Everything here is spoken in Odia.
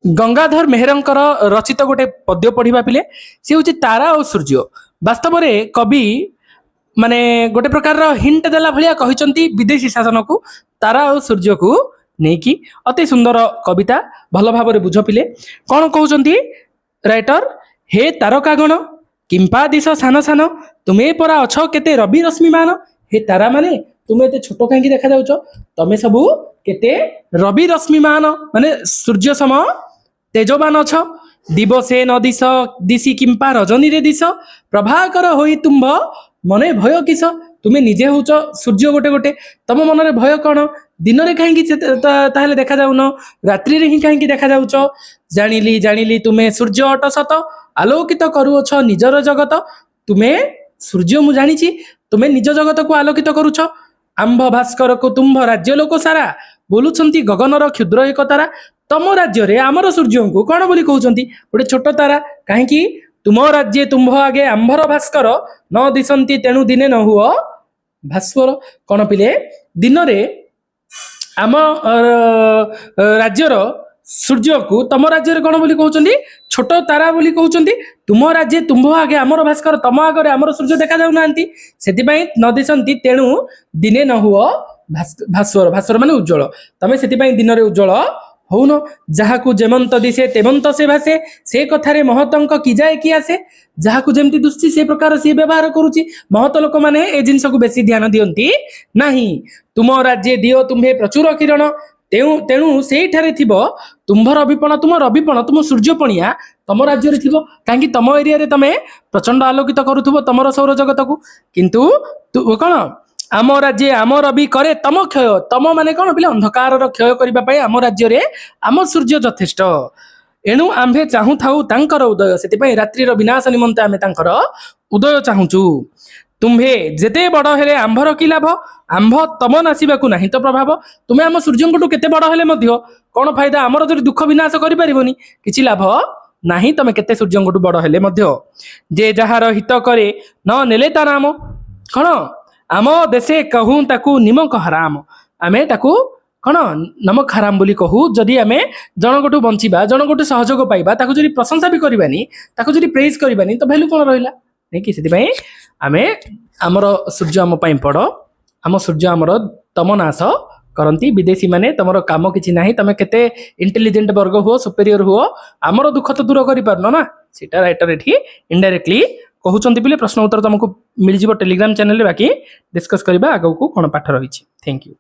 ଗଙ୍ଗାଧର ମେହେରଙ୍କର ରଚିତ ଗୋଟେ ପଦ୍ୟ ପଢିବା ପିଲେ। ସେ ହେଉଛି ତାରା ଓ ସୂର୍ଯ୍ୟ। ବାସ୍ତବରେ କବି ମାନେ ଗୋଟେ ପ୍ରକାରର ହିଣ୍ଟ ଦେଲା ଭଳିଆ କହିଛନ୍ତି ବିଦେଶୀ ଶାସନକୁ, ତାରା ଆଉ ସୂର୍ଯ୍ୟକୁ ନେଇକି। ଅତି ସୁନ୍ଦର କବିତା, ଭଲ ଭାବରେ ବୁଝ ପିଲେ। କଣ କହୁଛନ୍ତି ରାଇଟର? ହେ ତାରକାଗଣ, କିମ୍ପା ଦିଶ ସାନ ସାନ, ତୁମେ ପରା ଅଛ କେତେ ରବି ରଶ୍ମିମାନ। ହେ ତାରା ମାନେ, ତୁମେ ଏତେ ଛୋଟ କାହିଁକି ଦେଖାଯାଉଛ? ତମେ ସବୁ କେତେ ରବି ରଶ୍ମିମାନ, ମାନେ ସୂର୍ଯ୍ୟ ସମ ତେଜବାନ ଅଛ। ଦିବସେ ନ ଦିଶ ଦିଶି କିମ୍ପା ରଜନୀରେ ଦିଶ, ପ୍ରଭାକର ହୋଇ ତୁମ୍ଭ ମନେ ଭୟ କିସ? ତୁମେ ନିଜେ ହଉଛ ସୂର୍ଯ୍ୟ ଗୋଟେ ଗୋଟେ, ତମ ମନରେ ଭୟ କଣ? ଦିନରେ କାହିଁକି ତାହେଲେ ଦେଖାଯାଉନ, ରାତ୍ରିରେ ହିଁ କାହିଁକି ଦେଖାଯାଉଛ? ଜାଣିଲି ଜାଣିଲି ତୁମେ ସୂର୍ଯ୍ୟ ଅଟ ସତ, ଆଲୋକିତ କରୁଅଛ ନିଜର ଜଗତ। ତୁମେ ସୂର୍ଯ୍ୟ, ମୁଁ ଜାଣିଛି, ତୁମେ ନିଜ ଜଗତକୁ ଆଲୋକିତ କରୁଛ। ଆମ୍ଭ ଭାସ୍କରକୁ ତୁମ୍ଭ ରାଜ୍ୟ ଲୋକ ସାରା ବୋଲୁଛନ୍ତି ଗଗନର କ୍ଷୁଦ୍ର ଏକ ତାରା। ତମ ରାଜ୍ୟରେ ଆମର ସୂର୍ଯ୍ୟଙ୍କୁ କଣ ବୋଲି କହୁଛନ୍ତି? ଗୋଟେ ଛୋଟ ତାରା। କାହିଁକି? ତୁମ ରାଜ୍ୟେ ତୁମ୍ଭ ଆଗେ ଆମ୍ଭର ଭାସ୍କର ନ ଦିଶନ୍ତି, ତେଣୁ ଦିନେ ନ ହୁଅ ଭାସ୍କର। କଣ ପିଲେ? ଦିନରେ ଆମ ରାଜ୍ୟର ସୂର୍ଯ୍ୟକୁ ତମ ରାଜ୍ୟରେ କଣ ବୋଲି କହୁଛନ୍ତି? ଛୋଟ ତାରା ବୋଲି କହୁଛନ୍ତି। ତୁମ ରାଜ୍ୟ ତୁମ୍ଭ ଆଗେ ଆମର ଭାସ୍କର, ତମ ଆଗରେ ଆମର ସୂର୍ଯ୍ୟ ଦେଖାଯାଉନାହାନ୍ତି, ସେଥିପାଇଁ ନ ଦିଶନ୍ତି, ତେଣୁ ଦିନେ ନ ହୁଅ ଭାସ୍ୱର। ଭାସ୍ୱର ମାନେ ଉଜ୍ଜଳ। ତମେ ସେଥିପାଇଁ ଦିନରେ ଉଜ୍ଜଳ ହଉନ। ଯାହାକୁ ଯେମନ୍ତ ଦିଶେ ତେମନ୍ତ ସେ ଭାସେ, ସେ କଥାରେ ମହତଙ୍କ କି ଯାଏ କି ଆସେ। ଯାହାକୁ ଯେମିତି ଦୁଶୁଛି, ସେ ପ୍ରକାର ସିଏ ବ୍ୟବହାର କରୁଛି। ମହତ ଲୋକମାନେ ଏ ଜିନିଷକୁ ବେଶୀ ଧ୍ୟାନ ଦିଅନ୍ତି ନାହିଁ। ତୁମ ରାଜ୍ୟେ ଦିଅ ତୁମ୍ଭେ ପ୍ରଚୁର କିରଣ, ତେଣୁ ତେଣୁ ସେଇଠାରେ ଥିବ ତୁମ୍ଭ ରବିପଣ। ତୁମ ରବିପଣ, ତୁମ ସୂର୍ଯ୍ୟପଣିଆ ତମ ରାଜ୍ୟରେ ଥିବ। କାହିଁକି? ତମ ଏରିଆରେ ତମେ ପ୍ରଚଣ୍ଡ ଆଲୋକିତ କରୁଥିବ ତମର ସୌର ଜଗତକୁ। କିନ୍ତୁ ତୁ କଣ, ଆମ ରାଜ୍ୟ ଆମ ରବି କରେ ତମ କ୍ଷୟ। ତମ ମାନେ କଣ ପିଲା? ଅନ୍ଧକାରର କ୍ଷୟ କରିବା ପାଇଁ ଆମ ରାଜ୍ୟରେ ଆମ ସୂର୍ଯ୍ୟ ଯଥେଷ୍ଟ। ଏଣୁ ଆମ୍ଭେ ଚାହୁଁଥାଉ ତାଙ୍କର ଉଦୟ। ସେଥିପାଇଁ ରାତ୍ରିର ବିନାଶ ନିମନ୍ତେ ଆମେ ତାଙ୍କର ଉଦୟ ଚାହୁଁଛୁ। ତୁମ୍ଭେ ଯେତେ ବଡ ହେଲେ ଆମ୍ଭର କି ଲାଭ, ଆମ୍ଭ ତମ ନାଶିବାକୁ ନାହିଁ ତ ପ୍ରଭାବ। ତୁମେ ଆମ ସୂର୍ଯ୍ୟଙ୍କଠୁ କେତେ ବଡ ହେଲେ ମଧ୍ୟ କଣ ଫାଇଦା? ଆମର ଯଦି ଦୁଃଖ ବିନାଶ କରିପାରିବନି, କିଛି ଲାଭ ନାହିଁ ତମେ କେତେ ସୂର୍ଯ୍ୟଙ୍କଠୁ ବଡ ହେଲେ ମଧ୍ୟ। ଯେ ଯାହାର ହିତ କରେ ନ ନେଲେ ତା ନାମ, କଣ, ଆମ ଦେଶେ କହୁଁ ତାକୁ ନିମକ ହାରାମ। ଆମେ ତାକୁ କଣ ନମକ ହାରାମ ବୋଲି କହୁ। ଯଦି ଆମେ ଜଣଙ୍କଠୁ ବଞ୍ଚିବା, ଜଣଙ୍କଠୁ ସହଯୋଗ ପାଇବା, ତାକୁ ଯଦି ପ୍ରଶଂସା ବି କରିବାନି, ତାକୁ ଯଦି ପ୍ରେଜ୍ କରିବାନି, ତ ଭ୍ୟାଲୁ କଣ ରହିଲା ନାଇଁ କି? ସେଥିପାଇଁ ଆମେ ଆମର ସୂର୍ଯ୍ୟ ଆମ ପାଇଁ ବଡ। ଆମ ସୂର୍ଯ୍ୟ ଆମର ତମ ନାଶ କରନ୍ତି। ବିଦେଶୀ ମାନେ, ତମର କାମ କିଛି ନାହିଁ। ତମେ କେତେ ଇଣ୍ଟେଲିଜେଣ୍ଟ ବର୍ଗ ହୁଅ, ସୁପେରିୟର ହୁଅ, ଆମର ଦୁଃଖ ତ ଦୂର କରିପାରୁନ ନା। ସେଇଟା ରାଇଟର ଏଠି ଇନଡାଇରେକ୍ଟଲି କହୁଛନ୍ତି ବୋଲି। ପ୍ରଶ୍ନ ଉତ୍ତର ତମକୁ ମିଳିଯିବ ଟେଲିଗ୍ରାମ ଚ୍ୟାନେଲରେ। ବାକି ଡିସ୍କସ୍ କରିବା ଆଗକୁ କଣ ପାଠ ରହିଛି। Thank you.